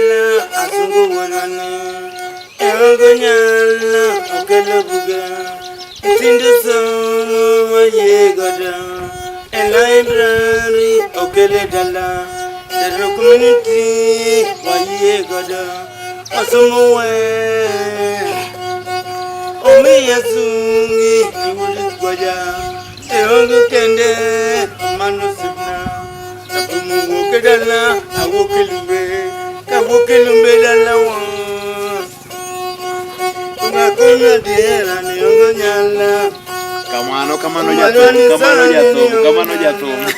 dala asungu wuonani E onge nyala okelo buga Nyithindo somo wayie godo E library okele dala Tero community wayie godo Wasomo we Omiya sungi iwuod gwaja E onge kende mano sibna Napumu wuok e dala awuok e lumbe Kawuok e lumbe dala wa Unakunywa diera ni onge nyala Kamano, kamano jathum, kamano jathum, kamano jathum.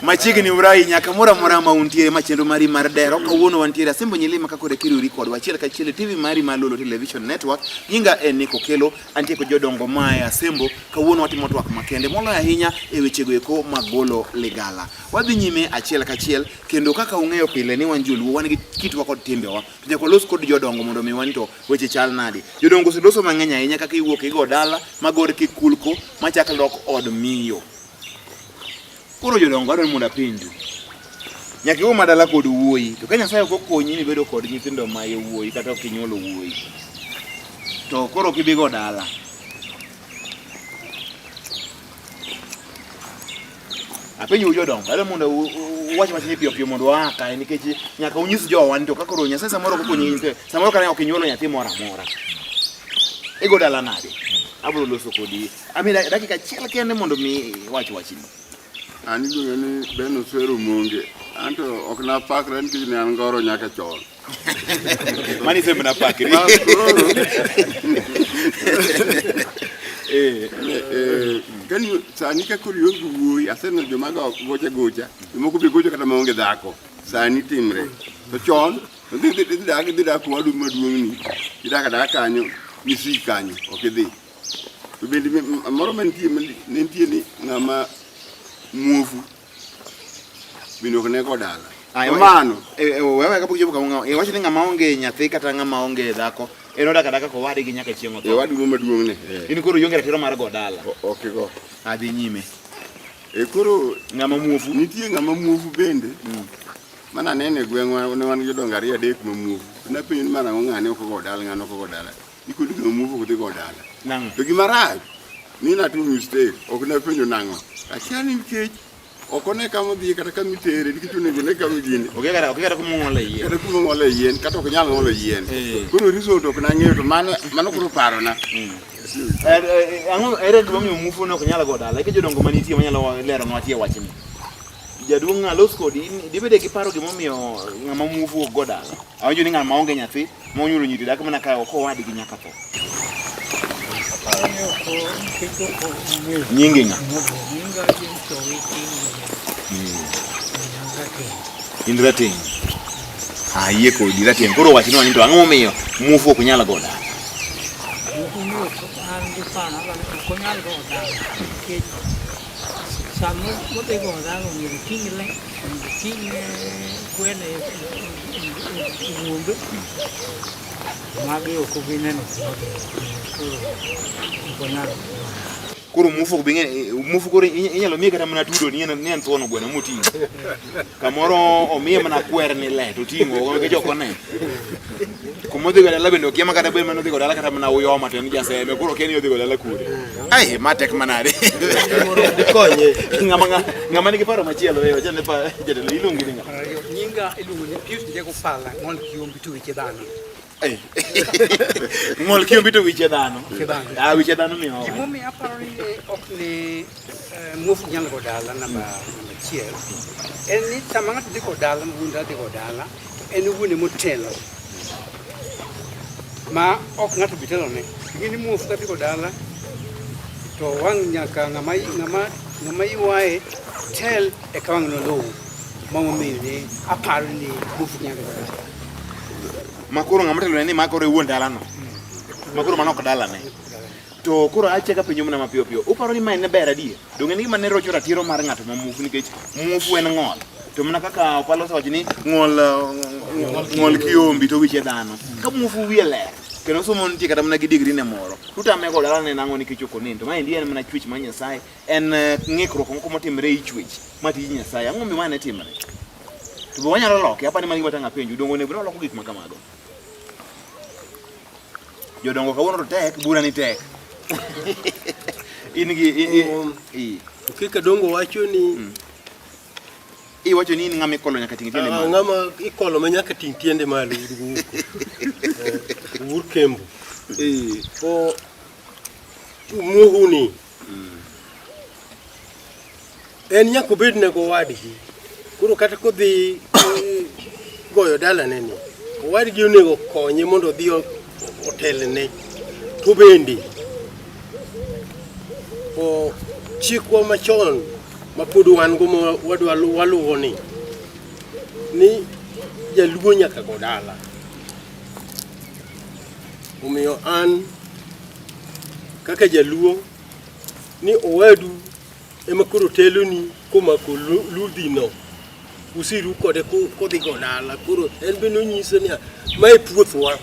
Machiegni uru ahinya kamoro amora ma untiere ma chenro mari mar dero kawuono wantiere Asembo Nyilima ka kore kiriwri kodwa achiel kachiel e TV mari mar Lolo Television Network. Nyinga en Nick Okelo, antie kod jodongo mae Asembo. Kawuono watimo twak makende moloyo ahinya e wechego eko mag golo ligala. Wadhi nyime achiel kachiel kendo kaka ung'eyo pile ni wan joluo wan gi kitwa kod timbewa to nyaka walos kod jodongo mondo mi wan to weche chal nade. Jodongo oseloso mang'eny ahinya kaka iwuok igo dala magor kikulko machak lok od miyo. Koro jodongo adwaro ni mondo apenju. Nyaka iwuo madala kod wuoyi to ka Nyasaye ok okonyi mibedo kod nyithindo ma yowuoyi kata ok inyuolo wuoyi to koro ok ibi go dala. Apenjou jodongo, adwa mondo uwach wachni piyo piyo mondo waa kae nikech nyaka unyis jowa ni to ka koro Nyasaye samoro ok okonyi gi samoro kata ok inyuolo nyathi moro amora. Igo dala nade? Abiro loso kodi. Ami dakika achiel kende mondo mi iwach wachni. An iluonga ni Ben Osero Monge. Anto ok napakra nikech ne an ngoro nyaka chon. Mani isembe napakri. Bas koro Eh. eh, kani sani ka koro ionge wuoyi aseneno joma go gocha gocha jomoko be gocho kata maonge dhako sani timre to chon to dhi dhi dhi dak idhi dak wadu maduong'ni idak adaka kanyo misik kanyo ok idhi to bende moro mantie ne nitie ni ng'ama muofu bende ok ne go dala Ah, To mano Eh, eh, wewe kapok ichopo kama iwacho ni ng'ama onge nyathi kata ng'ama onge dhako en odak adaka kowadgi nyaka chieng' e otho. wadu maduong' ne eh, In koro ionge ratiro mar go dala. ok igo Adhi nyime. e koro Ng'ama muofu. nitie ng'ama muofu bende mana nene e gweng'wa ne wan gi jodongo ariyo adek ma muofu napenjo ni marang'o ng'ane ok ogo dala ng'ane ok ogo dala ikoni ng'ama muofu ok dhi go dala Nang'o? to gima rach ni natimo mistake ok napenjo nang'o akia ni nikech ok one kama odhiye kata kama itere nikech onego one kama gini Okia kata okia kata kuma ong'ole yien. kata kuma ong'ole yien kata ok nyal ng'olo yien Eh. koro result ok nang'eyo to mano mano koro parona Eh, eh, Ang'o ere gima omiyo muofu ne ok nyal go dala? Eke jodongo manitie manyalo leronwa tie wachni. Jaduong' alos kodi, dibede gi paro gimomiyo ng'ama muofu ok go dala. Awinjo ni ng'ama onge nyathi monyuolo nyiri dak mana ka ok owadgi nyaka tho. Nyingi ng'a? In rateng'. Ah, yie kodi rateng'. Koro wachnwa ni to ang'o momiyo muofu ok nyal go dala? Sama modhi go dala onego oting' le, onego oting' gweno e wuombe. Magi ok obi neno kuma odhi. Koro ok onyal. Koro muofu ok bi ng'e muofu koro inyalo miye kata mana tudo ni en ni en thuon gweno moting'o. Kamoro omiye mana kwer ni le to oting'o nikech ok one. Kuma odhi go dala bende okia ma kata bed mana odhi go dala kata mana Uyoma to en jaseme koro okia ni odhi go dala kure. Ai ma tek manade. Dikonye. Ng'ama ng'ama nigi paro machielo eh wachane pa jatelo iluongi ni ng'a? Nyinga iluongo ni Pius Diego Pala, ng'ol kiombi to weche dhano. Ai. Ng'ol kiombi to wiche dhano. Wiche dhano. Ah wiche dhano miyo. Gimomiyo aparo ni ne ok ne muofu nyal go dala namba namba achiel en ni sama ng'ato dhi go dala wuon dala dhi go dala to en owuon emotelo ma ok ng'ato bi telone. Ing'e ni muofu ka dhi go dala to wang' nyaka ng'ama ng'ama ng'ama ywaye tel eka wang' noluw. Momiyo ni aparo ni muofu nyal go dala. Ma koro ng'ama telo ni ma koro e wuon dalano. Ma koro mano ok dalane. To koro achaka penjo mana mapiyo piyo. Uparo ni mae ne ber adier? Donge ni gima ne rocho ratiro mar ng'ato ma muofu nikech muofu en ng'ol. To mana kaka Opalo osewacho ni ng'ol ng'ol kiombi to wiche dhano. Ka muofu wiye ler kendo somo nitie kata mana gi degree ne moro. Tutame go dalane nang'o nikech ok onen. To maendi en mana chwech mar Nyasaye. En ng'ikruok moko motimre ei chwech ma tij Nyasaye. Ang'o momiyo mae ne timre? To be wanyalo loke, apani mano gima tang' apenju, donge onego bed ni waloko gik ma kamago? Jodongo kawuono to tek, bura ni tek. In gi i- Kaka dongo wacho ni iwacho ni in ng'ama ikolo nyaka ting' tiende ah, malo. ng'ama ikolo ma nyaka ting' tiende malo wuod Wuko. Eh, Wuor Kembo. Eh. O muhuni. En nyaka obed ne gowadgi. Koro kata kodhi eh, goyo dalane ni, owadgi onego konye mondo odhi otelne. To bende o chikwa machon ma pod wan go ma wadwa waluwo ni ni jaluo nyaka go dala. Omiyo an kaka jaluo ni owadu ema koro teloni komako ludhino usiru kode kodhi go dala koro en bende onyiso niya mae puothwa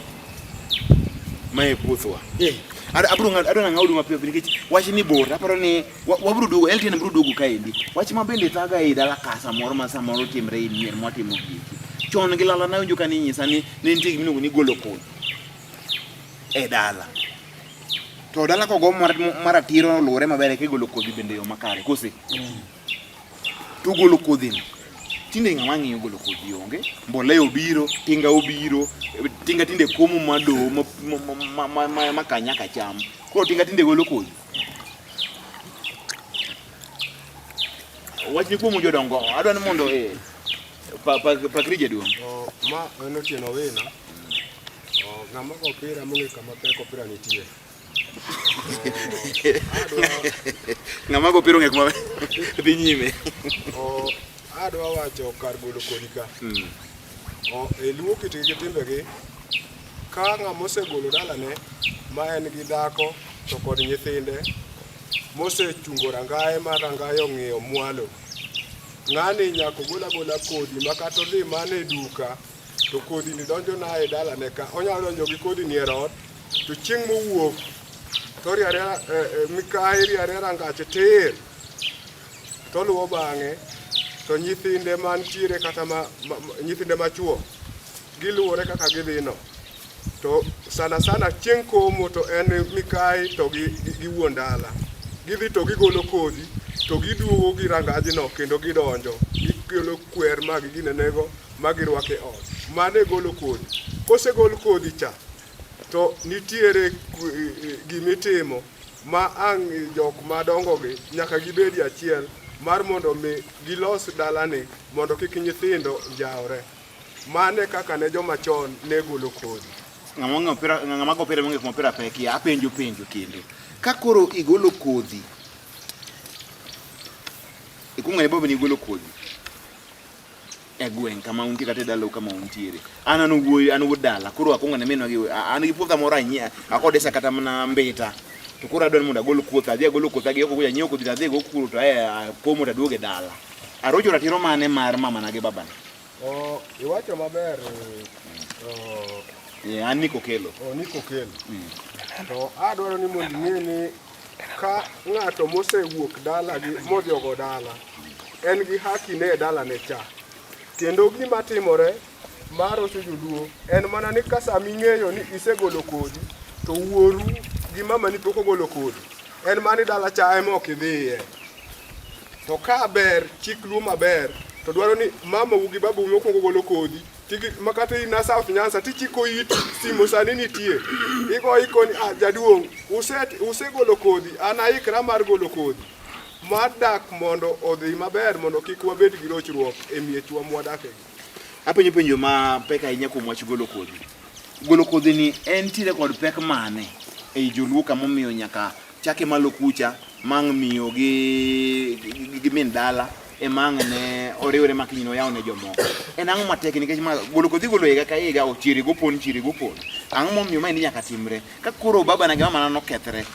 Mae puothwa. Eh. Abro ng'ado adwa ng'ado mapiyo nikech wach ni bor aparo ni wabro duogo LTN bro duogo kaendi. Wach ma bende thaga ei dala ka samoro ma samoro timre ei mier mwatimo gieki. Chon gi lala nawinjo ka ninyisa ni ne nitie gima iluongo ni golo kodhi e dala. To dala kogo maratiro oluwore maber eka igolo kodhi bende e yo makare kose? To golo kodhi ni tinde ng'ama ng'iyo golo kodhi onge, mbolea obiro, tinga obiro, tinga tinde komo ma do ma, ma, ma, ma, ma, ma ka nyaka cham. Koro tinga tinde golo kodhi. Wachni kuom jodongo, adwa ni mondo eh, pa, pa, pakri jaduong'. Oh, ma en Otieno Wina. Oh, ng'ama go opira mong'e kama pek opira nitie. Ng'ama go opira ong'e kuma dhi nyime. Oh, adwa wacho kar golo kodi ka. Oh, e luo kitgi gi timbegi, ka ng'ama osegolo dalane ma en gi dhako to kod nyithinde mosechungo rangaye ma rangaye ong'iyo mwalo, ng'ani nyaka ogol agola kodhi ma kata odhi mana e duka to kodhi ni donjo na e dalane ka. Onyalo donjo gi kodhi ni e ot to chieng' mowuok to oriare eh, eh, mikayi riare rangach tir to luwo bang'e to nyithinde mantiere kata ma, ma, nyithinde machuo giluwore kaka gidhino to sana sana chieng' komo to en mikayi to gi, gi, gi wuon dala gidhi to gigolo kodhi to giduogo gi rangajno kendo gidonjo gikelo kwer ma giginenego ma girwako e ot mano e golo kodhi kosegol kodhi cha to nitiere gimitimo ma ang' jok madongogi nyaka gibedi achiel mar mondo mi gilos dalani mondo kik nyithindo njawre. Mano e kaka ne joma chon ne golo kodhi. Ng'ama ong'e opira, ng'ama go opira mong'e kuma opira pekie, apenjo penjo kendo. Ka koro igolo kodhi, ikwongo ne baba ni igolo kodhi e gweng' kama untie kata e dalau kama untiere. An an wuoyi, an wuod dala, koro akwongo ne minwa gi an gi puotha moro anyie, akodesa kata mana mbita. To koro adwa ni mondo agol puotha, adhi agolo kotha gi oko kucha, anyiewo kodhi to adhi go kuro to ae akomo to aduogo e dala. Arocho ratiro mane mar mamana gi babana? Oh, iwacho maber oh, Yeah, an Nick Okello. Oh, Nick Okello. To adwaro ni mondo ing'e ni ka ng'ato mosewuok dalagi modhi ogo dala, en gi haki ne e dalane cha. Kendo gima timore mar rocho joluo en mana ni ka sama ing'eyo ni isegolo kodhi to wuoru gi mamani pok ogolo kodhi, en mana ni dala cha ema ok idhiye. To ka ber chik luo maber to dwaro ni mamau gi babau mokwongo golo kodhi tigi ma kata in na South Nyanza tichiko iti simo sani nitie igo ikoni ah, jaduong' usegolo kodhi an aikra mar golo kodhi mar dak mondo odhi maber mondo kik wabed gi rochruok e miechwa mwadakegi. Apenjo penjo ma pek ahinya kuom wach golo kodhi. Golo kodhi ni en tiere kod pek mane ei joluo kamomiyo nyaka chake malo kucha mang' miyo gi, gi, gi min dala ema ang' ne oriwre ma kiny noyaw ne jomoko. En ang'o matek nikech ma golo kodhi golo higa ka higa ochiri gopon chiri gopon. Ang'o momiyo maendi nyaka timre? Ka koro babana gi mamana nokethre,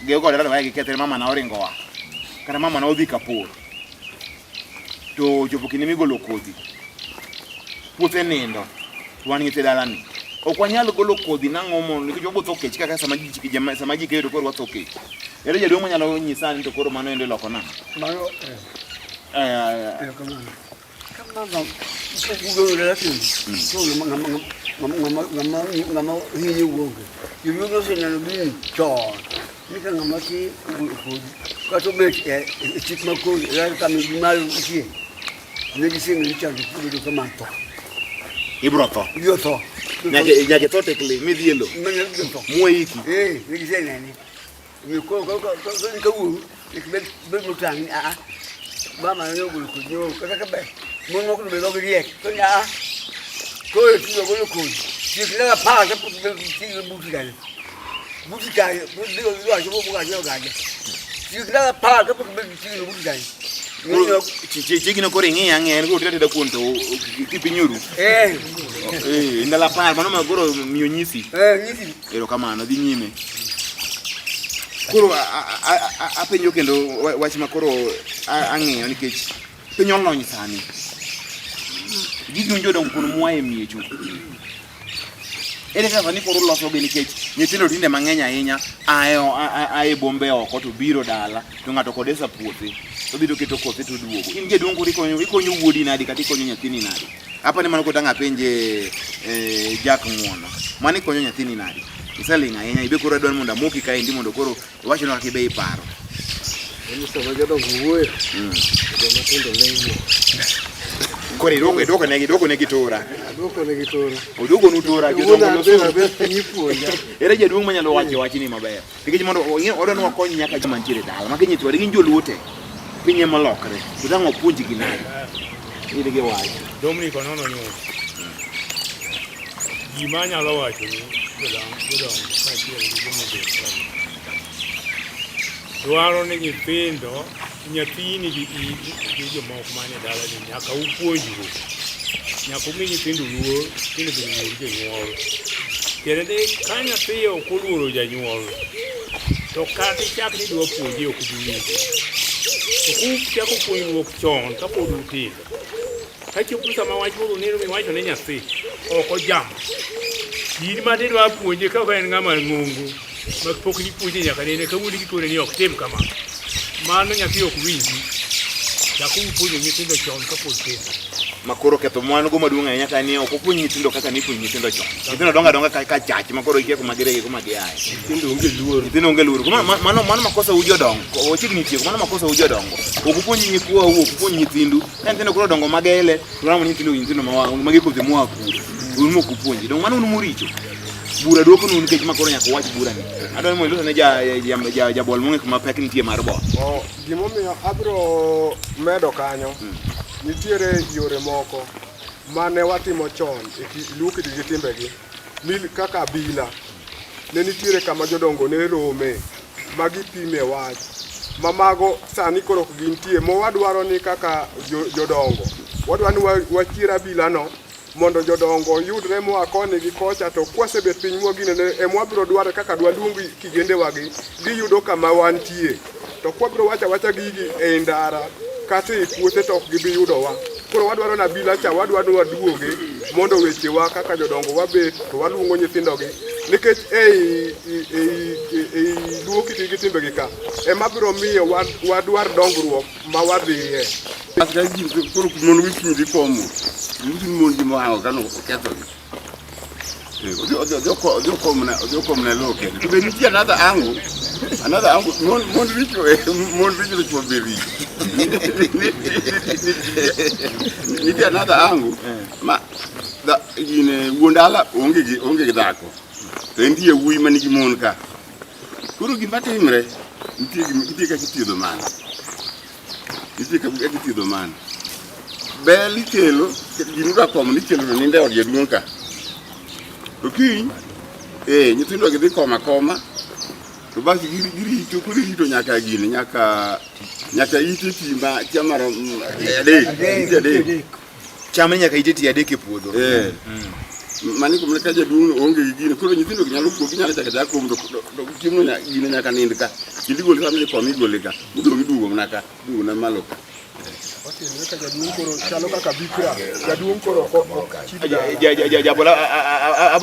gi ogore dala gikethre mamana oringo oa. Kata mamana odhi kapur. To ochopo kinde migolo kodhi. Puothe nindo. To wan nyithi dalani. Ok wanyal golo kodhi nang'o mondo nikech wabotho kech kaka sama ji sama ji keyo to koro watho kech. Ere jaduong' manyalo nyisa ni to koro mano endo iloko nang'o? Mano Eh, erokamano. Ka mama Ugolo dala kendo. To ng'ama ng'ama ng'ama ng'ama hinyo wuonge. Joluo noseneno gini chon. Ni ka ng'ama ti ogolo kodhi kata obet e e chik ma kodhi e kama malo nitie. Ne giseng'eyo ni chandruok biro bedo kama tho. Ibro tho. Ibiro tho. Nyaka nyaka itho tekle midhi e lo. Mana ibiro tho. Mwaiki. Eh, ne gisenene. Omiyo koro ka wuoru nyaka ibed bed motang' ni aa mama ne ogolo kodhi nyoro kata ka ber mon moko to be dhogi riek to ni aa koro tinde ogolo kodhi tiek ndalo apar kapok tiyo buti kanyo buti kanyo biro wacho mogaje ogaje tiek ndalo apar kapok tiyo buti kanyo Koro chiegni koro ing'iyo ang'iya en koro tedo ateda kuon to kipiny oru. Eh. Eh, ndalo apar mano ma koro miyo nyisi. Eh, nyisi. Erokamano, dhi nyime. Koro apenjo kendo wach ma koro ang'iyo nikech piny olony sani. Gigi un jodong kuon mua e miechu. Ere kaka sani koro ulosogi nikech nyithindo tinde mang'eny ahinya ae ae bombe oko to biro dala to ng'ato kodesa puothe to biro keto kothe to duogo. In jaduong' koro ikonyo ikonyo wuodi nadi kata ikonyo nyathini nadi? Apa ni mano koro tang' apenje eh, Jack Ng'wono. Mano ikonyo nyathini nadi? Iseling' ahinya ibe koro adwaro mondo amoki kaendi mondo koro iwachnwa kaka ibe iparo. Yaani sama jodongo wuoyo, joma tindo ling' mos. Koro idwoko idwoko negi idwoko negi tura. Adwoko negi tura. Odwogo nu tura jodongo Wuoda loso. adhi maber piny ipuonja. Ere jaduong' manyalo wacho wachni maber? Nikech mondo ong'e odwa ni wakony nyaka joma nitiere e dala. Magi nyithiwa gin joluo te. Piny ema olokre. To dang' wapuonjgi nade? In gi wach. Dominic Onono Nyumo. Gima anyalo wacho ni jodongo kaachiel gi joma obet kae. Dwaro ni nyithindo, nyathini gi in gi jomoko man e dalani nyaka upuonjru. Nyaka umi nyithindo luor, nyithindo bende oluor jonyuol. Tiende ni ka nyathi ok oluoro janyuol, to kata ichak ni idwa puonje ok obi winjo. To kuchako puonjruok chon kapod utindo, kachopo sama wach moro oneno miwacho ne nyathi, ok ojam. In ma tidwa puonje ka ok en ng'ama ng'ongo, ma pok nipuonje nyaka nene kawuono gikone ni ok tim kama. Mano nyathi ok winji. Chakuru puonjo nyithindo chon kapod tindo. Ma koro ketho mwan go maduong' ahinya ka ni ok opuonj nyithindo kaka nipuonjo nyithindo chon. Nyithindo dongo adonga ka, ka chach ma koro ikia kuma girege kuma giaye. Nyithindo onge luor. Nyithindo onge luor. Mano, mano, mano makosa u jodongo. Wachiegni tieko. Mano makosa u jodongo. Ok upuonj nyikwau, ok upuonj nyithindu. Ka nyithindo koro odongo magele, to ramo ni nyithindo nyithindo ma magi kodhi moa kure. Un mok upuonji. Dongo mano un muricho. Bura dwokonu nikech ma koro nyaka uwach bura ni. Adwaro ni mondo ilosne ja ja ja jabol mong'e kuma pek nitie mar bol. Oh, gimomiyo abiro medo kanyo, nitiere yore moko mane watimo chon e luo kitgi gi timbegi ni kaka abila ne nitiere kama jodongo ne rome ma gipime wach ma mago sani koro ok gintie ma wadwaro ni kaka jodongo wadwaro ni wachier abilano mondo jodongo oyudre moa koni gi kocha to kwasebet piny mwaginene ema wabiro dwaro kaka dwaluong kijendewagi giyudo kama wantie to kwabiro wacho awacha gigi ei ndara kata ei puothe to ok gibi yudowa koro wadwaro na abila cha wadwaro ni waduoge mondo wechewa kaka jodongo wabet to waluongo nyithindogi nikech ei ei ei luo kitgi gi timbegi ka ema biro miyo wadwar dongruok ma wadhiye. Ka ji koro mon wichni dhi komo, wichni mon gi mohango kano okethogi. Odhi okomna odhi okomna lowo kende. To be nitie another angle, another angle, mon mon richo mon richo to chwo be richo. Nitie another angle ma gine wuon dala onge gi onge gi dhako. To en nitie wuoyi ma nigi mon ka. Koro gima timre, nitie gima nitie kaka ithiedho mano. Nitie kaka ithiedho mano. Bel ikelo, gima komo nikelo to nindo e od jaduong' ka. To kiny, eh, nyithindo gi dhi koma koma, to bas girito, koro irito nyaka gini, nyaka nyaka ite ti ma chia marom adek, ite adek. Cham nyaka ite ti adek e puodho. Eh. Mani kuma ka jaduong' onge gi gino, koro nyithindo ok nyalo kuo, ginyalo chako achaka komo to to chiemo nya- gino nyaka nind ka. Kendo igole sama idhi kome igole ka, udong' iduogo mana ka, iduogo na malo ka. Otimre ka jaduong' koro chalo kaka bikra, jaduong' koro ok ok chid dala. Jabola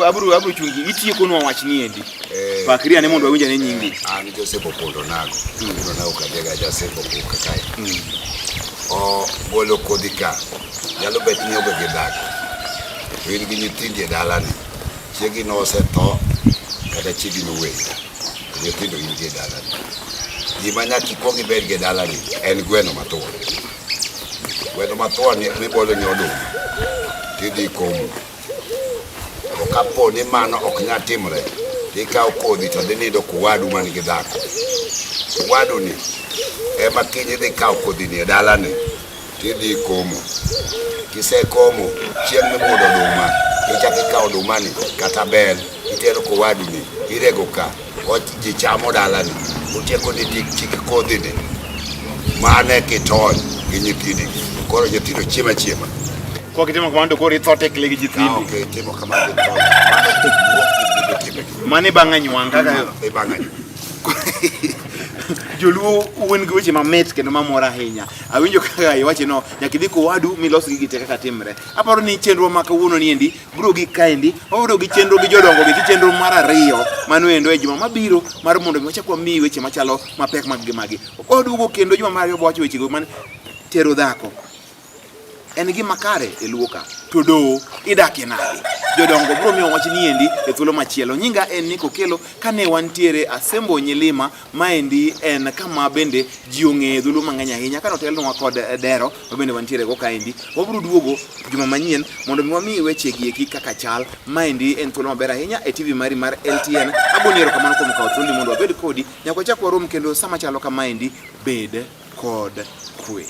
abro abro chungi itiekonwa wach ni endi. Pakri ane mondo wawinj ane nyingi. An Joseph Opondo Nago. Opondo Nago Kajega Joseph Opuka kae. O golo kodhi ka. Nyalo bet ni ionge gi dhako, to in gi nyithindi e dalani. Chiegi nosetho kata chiegi noweyi, to nyithindo in gi e dalani. Gima nyaka ikwong ibed gi e dalani en gweno mathuon. Gweno mathuon mibolo ni oduma tidhi komo. To kapo ni mano ok nyal timre, to ikawo kodhi to dhi nindo kowadu man gi dhako. Owaduni ema kiny idhi kawo kodhini e dalani tidhi komo. Kisekomo, chieng' mibudo oduma, ichako ikawo odumani kata bel, itero kowaduni, irego ka, ji chamo dalani. Utieko ni tik chik kodhini, mane kitony gi nyithindi. Koro nyithindo chiemo achiema. Kok itimo kamano to koro itho tekle gi nyithindi. Ka ok itimo kamano to itho. Mano tik wuok gi timbegi. Mano ibang'o anywang' kaka Ibang'o anywang'. Joluo un gi weche mamit kendo mamor ahinya. Awinjo kaka iwacho no, nyaka idhi kowadu milos gigi te kaka timre. Aparo ni chenro ma kawuono ni endi biro gi kaendi, wabiro gi chenro gi jodongo gi chenro mar ariyo mano endo e juma mabiro mar mondo mi wachak wamiyi weche machalo mapek mag gi magi. Waduogo kendo juma mar ariyo wacho wechego man tero dhako. En gima kare e Luo ka. To doho idakie nade? Jodongo biro miyo wach ni endi e thuolo machielo. Nyinga en Nick Okello kane wantiere Asembo Nyilima, maendi en kama bende ji ong'eyo dholuo mang'eny ahinya. Kane otelnwa kod Dero ma bende wantiere go kaendi. Wabiro duogo juma manyien mondo mi wamiyi weche gi eki kaka chal. Maendi en thuolo maber ahinya e TV mari mar LTN. Agoni erokamano kuom kawo thuoloni mondo wabed kodi. Nyaka wachak warom kendo sama chalo kamaendi. Bed kod kwe.